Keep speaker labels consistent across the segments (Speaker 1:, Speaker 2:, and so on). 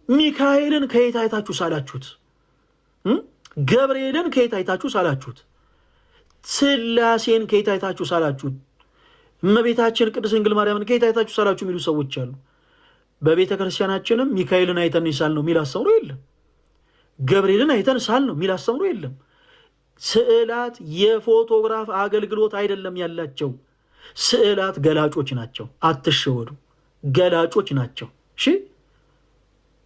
Speaker 1: ሚካኤልን ከየት አይታችሁ ሳላችሁት? ገብርኤልን ከየት አይታችሁ ሳላችሁት? ስላሴን ከየት አይታችሁ ሳላችሁት? እመቤታችን ቅድስት ድንግል ማርያምን ከየት አይታችሁ ሳላችሁ የሚሉ ሰዎች አሉ። በቤተ ክርስቲያናችንም ሚካኤልን አይተን ሳል ነው የሚል አስተምሮ የለም። ገብርኤልን አይተን ሳል ነው የሚል አስተምሮ የለም። ስዕላት የፎቶግራፍ አገልግሎት አይደለም ያላቸው። ስዕላት ገላጮች ናቸው። አትሸወዱ። ገላጮች ናቸው። እሺ፣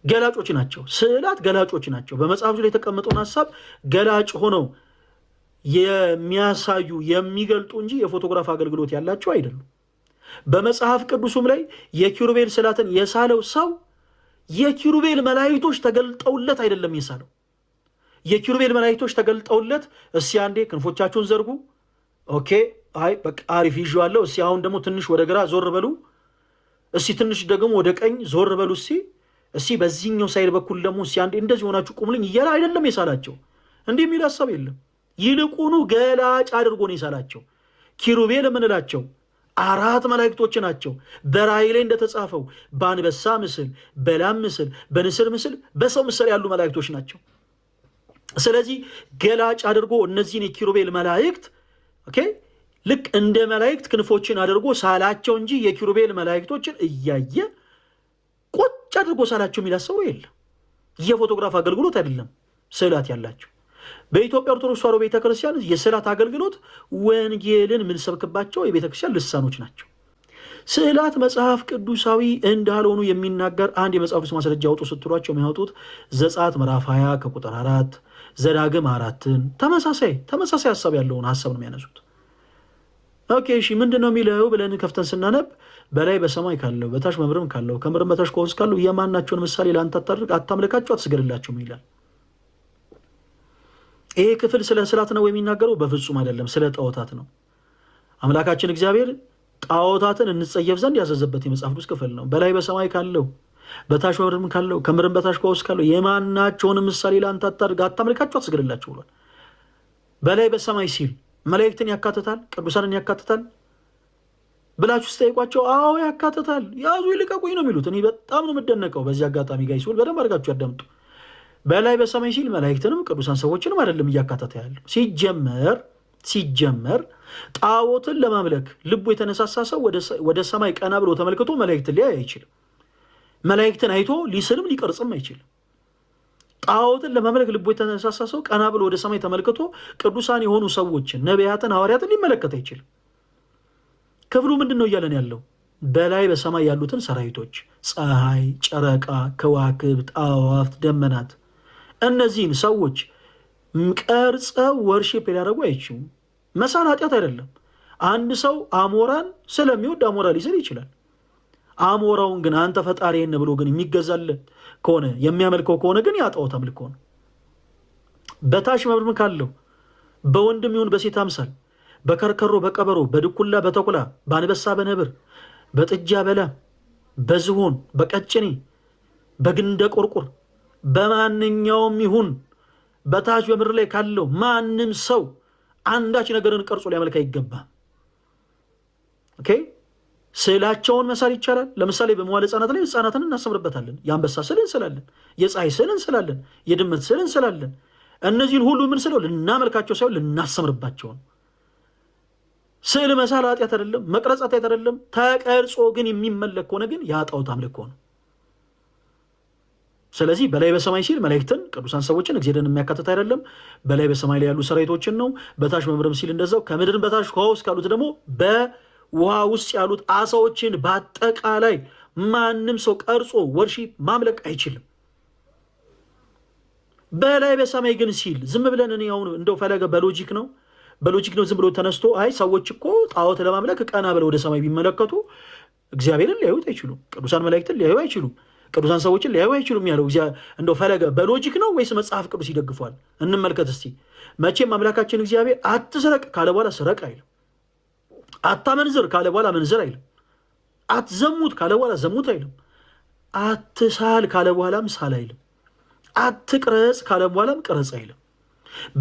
Speaker 1: ገላጮች ናቸው። ስዕላት ገላጮች ናቸው። በመጽሐፍ ላይ የተቀመጠውን ሀሳብ ገላጭ ሆነው የሚያሳዩ፣ የሚገልጡ እንጂ የፎቶግራፍ አገልግሎት ያላቸው አይደሉም። በመጽሐፍ ቅዱሱም ላይ የኪሩቤል ስዕላትን የሳለው ሰው የኪሩቤል መላእክቶች ተገልጠውለት አይደለም የሳለው። የኪሩቤል መላእክቶች ተገልጠውለት እስኪ አንዴ ክንፎቻችሁን ዘርጉ፣ okay፣ አይ በቃ አሪፍ ይዤዋለሁ፣ እስኪ አሁን ደግሞ ትንሽ ወደ ግራ ዞር በሉ፣ እስኪ ትንሽ ደግሞ ወደ ቀኝ ዞር በሉ፣ እስኪ በዚህኛው side በኩል ደግሞ እስኪ አንዴ እንደዚህ ሆናችሁ ቁሙልኝ እያለ አይደለም የሳላቸው። እንዲህ የሚል ሀሳብ የለም። ይልቁኑ ገላጭ አድርጎ ነው የሳላቸው። ኪሩቤል የምንላቸው አራት መላእክቶች ናቸው። በራእይ ላይ እንደተጻፈው በአንበሳ ምስል፣ በላም ምስል፣ በንስር ምስል፣ በሰው ምስል ያሉ መላእክቶች ናቸው። ስለዚህ ገላጭ አድርጎ እነዚህን የኪሩቤል መላእክት፣ okay፣ ልክ እንደ መላእክት ክንፎችን አድርጎ ሳላቸው እንጂ የኪሩቤል መላእክቶችን እያየ ቁጭ አድርጎ ሳላቸው የሚል ሰው የለም። የፎቶግራፍ አገልግሎት አይደለም ስዕላት ያላቸው። በኢትዮጵያ ኦርቶዶክስ ተዋሕዶ ቤተክርስቲያን የስዕላት አገልግሎት ወንጌልን የምንሰብክባቸው የቤተክርስቲያን ልሳኖች ናቸው። ስዕላት መጽሐፍ ቅዱሳዊ እንዳልሆኑ የሚናገር አንድ የመጽሐፍ ቅዱስ ማስረጃ አውጡ ስትሏቸው የሚያወጡት ዘጸአት ምዕራፍ 20 ከቁጥር 4፣ ዘዳግም 4ን፣ ተመሳሳይ ተመሳሳይ ሀሳብ ያለውን ሀሳብ ነው የሚያነሱት። Okay፣ እሺ፣ ምንድን ነው የሚለው ብለን ከፍተን ስናነብ በላይ በሰማይ ካለው፣ በታች በምድርም ካለው፣ ከምድርም በታች ከወንዝ ካለው የማናቸውን ምሳሌ ለአንተ አታድርግ፣ አታምልካቸው፣ አትስገድላቸውም ይላል። ይሄ ክፍል ስለ ስዕላት ነው የሚናገረው? በፍጹም አይደለም፣ ስለ ጣዖታት ነው። አምላካችን እግዚአብሔር ጣዖታትን እንጸየፍ ዘንድ ያዘዘበት የመጽሐፍ ቅዱስ ክፍል ነው። በላይ በሰማይ ካለው፣ በታች በምድርም ካለው፣ ከምድርም በታች ከውስጥ ካለው የማናቸውን ምሳሌ ለአንተ አታድርግ፣ አታምልካቸው፣ አትስገድላቸው ብሏል። በላይ በሰማይ ሲል መላእክትን ያካትታል፣ ቅዱሳንን ያካትታል ብላችሁ ስጠይቋቸው አዎ ያካትታል፣ ያዙ ይልቀቁኝ ነው የሚሉት። እኔ በጣም ነው የምደነቀው። በዚህ አጋጣሚ guys በደንብ አድርጋችሁ ያዳምጡ። በላይ በሰማይ ሲል መላእክትንም ቅዱሳን ሰዎችንም አይደለም እያካተተ ያለው። ሲጀመር ጣዖትን ለማምለክ ልቡ የተነሳሳ ሰው ወደ ሰማይ ቀና ብሎ ተመልክቶ መላእክትን ሊያይ አይችልም። መላእክትን አይቶ ሊስልም ሊቀርጽም አይችልም። ጣዖትን ለማምለክ ልቡ የተነሳሳ ሰው ቀና ብሎ ወደ ሰማይ ተመልክቶ ቅዱሳን የሆኑ ሰዎችን፣ ነቢያትን፣ ሐዋርያትን ሊመለከት አይችልም። ክፍሉ ምንድን ነው እያለን ያለው? በላይ በሰማይ ያሉትን ሰራዊቶች ፀሐይ፣ ጨረቃ፣ ከዋክብት፣ አዕዋፍት፣ ደመናት እነዚህን ሰዎች ቀርጸው worship ሊያደርጉ አይችሉም። መሳል ኃጢአት አይደለም። አንድ ሰው አሞራን ስለሚወድ አሞራ ሊስል ይችላል። አሞራውን ግን አንተ ፈጣሪዬን ብሎ ግን የሚገዛለት ከሆነ፣ የሚያመልከው ከሆነ ግን ያ ጣዖት አምልኮ ነው። በታች በምድርም ካለው በወንድም ይሁን በሴት አምሳል፣ በከርከሮ፣ በቀበሮ፣ በድኩላ፣ በተኩላ፣ በአንበሳ፣ በነብር፣ በጥጃ፣ በላም፣ በዝሆን፣ በቀጭኔ፣ በግንደ ቆርቁር፣ በማንኛውም ይሁን በታች በምድር ላይ ካለው ማንም ሰው አንዳች ነገርን ቀርጾ ሊያመልክ አይገባም። Okay፣ ስዕላቸውን መሳል ይቻላል። ለምሳሌ በመዋለ ሕፃናት ላይ ሕፃናትን እናስተምርበታለን። የአንበሳ ስዕል እንስላለን፣ የፀሐይ ስዕል እንስላለን፣ የድመት ስዕል እንስላለን። እነዚህን ሁሉ ምን ስለው ልናመልካቸው ሳይሆን ልናስተምርባቸው ነው። ስዕል መሳል ኃጢአት አይደለም፣ መቅረጽ ኃጢአት አይደለም። ተቀርጾ ግን የሚመለክ ከሆነ ግን ያ ጣዖት አምልኮ ነው። ስለዚህ በላይ በሰማይ ሲል መላእክትን፣ ቅዱሳን ሰዎችን፣ እግዚአብሔርን የሚያካትት አይደለም። በላይ በሰማይ ላይ ያሉ ሰራዊቶችን ነው። በታች በምድርም ሲል እንደዛው ከምድርም በታች ውሃ ውስጥ ካሉት ደግሞ በውሃ ውስጥ ያሉት አሳዎችን በአጠቃላይ ማንም ሰው ቀርጾ worship ማምለክ አይችልም። በላይ በሰማይ ግን ሲል ዝም ብለን እኔ አሁን እንደው ፈለገ በ logic ነው ዝም ብሎ ተነስቶ አይ ሰዎች እኮ ጣዖት ለማምለክ ቀና ብለው ወደ ሰማይ ቢመለከቱ እግዚአብሔርን ሊያዩት አይችሉም፣ ቅዱሳን መላእክትን ሊያዩ አይችሉም፣ ቅዱሳን ሰዎችን ሊያዩ አይችሉም ያለው እንደው ፈለገ በ logic ነው ወይስ መጽሐፍ ቅዱስ ይደግፏል? እንመልከት እስቲ። መቼም አምላካችን እግዚአብሔር አትስረቅ ካለ በኋላ ስረቅ አይልም። አታመንዝር ካለ በኋላ መንዝር አይልም። አትዘሙት ካለ በኋላ ዘሙት አይልም። አትሳል ካለ በኋላም ሳል አይልም። አትቅረጽ ካለ በኋላም ቅረጽ አይልም።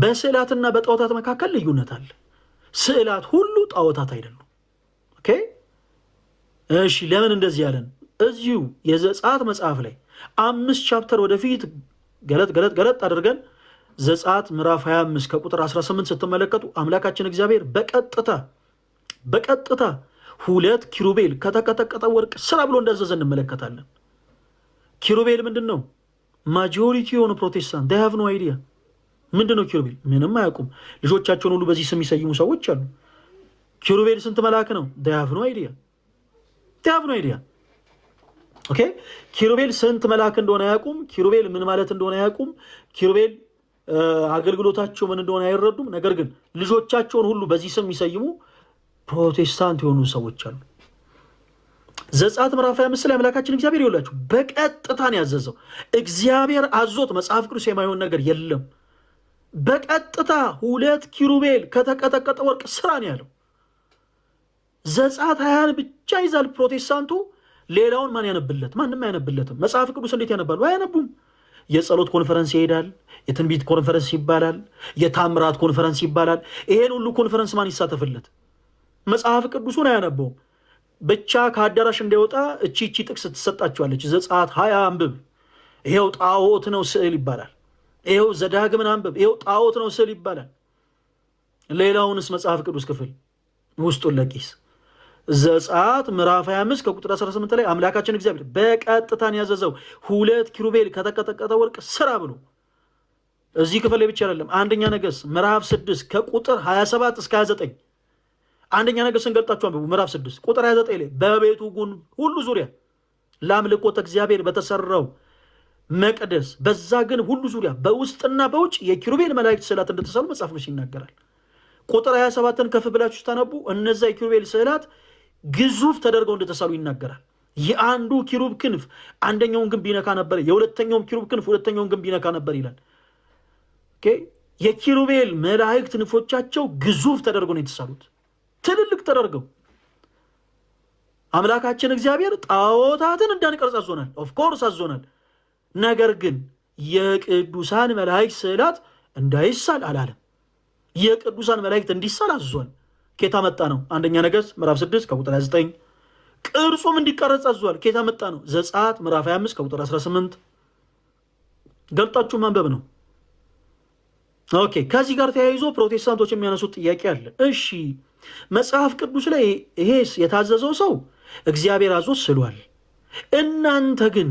Speaker 1: በስዕላትና በጣዖታት መካከል ልዩነት አለ። ስዕላት ሁሉ ጣዖታት አይደሉም። Okay፣ እሺ፣ ለምን እንደዚህ ያለን? እዚሁ የዘጸአት መጽሐፍ ላይ 5 chapter ወደፊት ገለጥ ገለጥ ገለጥ አድርገን ዘጸአት ምዕራፍ 25 ከቁጥር 18 ስትመለከቱ አምላካችን እግዚአብሔር በቀጥታ በቀጥታ ሁለት ኪሩቤል ከተቀጠቀጠ ወርቅ ስራ ብሎ እንዳዘዘ እንመለከታለን። ኪሩቤል ምንድን ነው? Majority የሆኑ ፕሮቴስታንት they have no idea። ምንድን ነው ኪሩቤል? ምንም አያውቁም። ልጆቻቸውን ሁሉ በዚህ ስም የሚሰይሙ ሰዎች አሉ። ኪሩቤል ስንት መልአክ ነው? They have no idea, they have no idea። Okay፣ ኪሩቤል ስንት መልአክ እንደሆነ አያውቁም። ኪሩቤል ምን ማለት እንደሆነ አያውቁም። ኪሩቤል አገልግሎታቸው ምን እንደሆነ አይረዱም። ነገር ግን ልጆቻቸውን ሁሉ በዚህ ስም የሚሰይሙ ፕሮቴስታንት የሆኑ ሰዎች አሉ። ዘጸአት ምዕራፍ 25 ላይ አምላካችን እግዚአብሔር ይኸውላችሁ በቀጥታ ነው ያዘዘው። እግዚአብሔር አዞት መጽሐፍ ቅዱስ የማይሆን ነገር የለም። በቀጥታ ሁለት ኪሩቤል ከተቀጠቀጠ ወርቅ ስራ ነው ያለው። ዘጸአት 20ን ብቻ ይዛል ፕሮቴስታንቱ። ሌላውን ማን ያነብለት? ማንም አያነብለትም። መጽሐፍ ቅዱስ እንዴት ያነባሉ? አያነቡም። የጸሎት ኮንፈረንስ ይሄዳል። የትንቢት ኮንፈረንስ ይባላል። የታምራት ኮንፈረንስ ይባላል። ይሄን ሁሉ ኮንፈረንስ ማን ይሳተፍለት? መጽሐፍ ቅዱሱን አያነበውም። ብቻ ከአዳራሽ እንዳይወጣ እቺ እቺ ጥቅስ ትሰጣቸዋለች። ዘጸአት 20 አንብብ፣ ይሄው ጣዖት ነው ስዕል ይባላል። ይሄው ዘዳግምን አንብብ፣ ይሄው ጣዖት ነው ስዕል ይባላል። ሌላውንስ መጽሐፍ ቅዱስ ክፍል ውስጡን ለቂስ። ዘጸአት ምዕራፍ 25 ከቁጥር 18 ላይ አምላካችን እግዚአብሔር በቀጥታን ያዘዘው ሁለት ኪሩቤል ከተቀጠቀጠ ወርቅ ስራ ብሎ። እዚህ ክፍል ላይ ብቻ አይደለም። አንደኛ ነገሥት ምዕራፍ 6 ከቁጥር 27 እስከ 29፣ አንደኛ ነገሥትን ገልጣችሁ አንብቡ። ምዕራፍ 6 ቁጥር 29 ላይ በቤቱ ግንብ ሁሉ ዙሪያ፣ ለአምልኮተ እግዚአብሔር በተሰራው መቅደስ በዛ ግንብ ሁሉ ዙሪያ በውስጥና በውጭ የኪሩቤል መላእክት ስዕላት እንደተሳሉ መጽሐፍ ቅዱስ ይናገራል። ቁጥር 27ን ከፍ ብላችሁ ስታነቡ እነዛ የኪሩቤል ስዕላት ግዙፍ ተደርገው እንደተሳሉ ይናገራል። የአንዱ ኪሩብ ክንፍ አንደኛውን ግንብ ይነካ ነበር፣ የሁለተኛውም ኪሩብ ክንፍ ሁለተኛውን ግንብ ይነካ ነበር ይላል። የኪሩቤል መላእክት ክንፎቻቸው ግዙፍ ተደርገው ነው የተሳሉት፣ ትልልቅ ተደርገው። አምላካችን እግዚአብሔር ጣዖታትን እንዳንቀርጽ አዞናል። Of course አዞናል። ነገር ግን የቅዱሳን መላእክት ስዕላት እንዳይሳል አላለም። የቅዱሳን መላእክት እንዲሳል አዟል። ከየት አመጣ ነው? አንደኛ ነገሥት ምዕራፍ 6 ከቁጥር 29። ቅርጹም እንዲቀረጽ አዟል። ከየት አመጣ ነው? ዘጸአት ምዕራፍ 25 ከቁጥር 18። ገልጣችሁ ማንበብ ነው። Okay፣ ከዚህ ጋር ተያይዞ ፕሮቴስታንቶች የሚያነሱት ጥያቄ አለ። እሺ፣ መጽሐፍ ቅዱስ ላይ ይሄ የታዘዘው ሰው እግዚአብሔር አዞት ስሏል። እናንተ ግን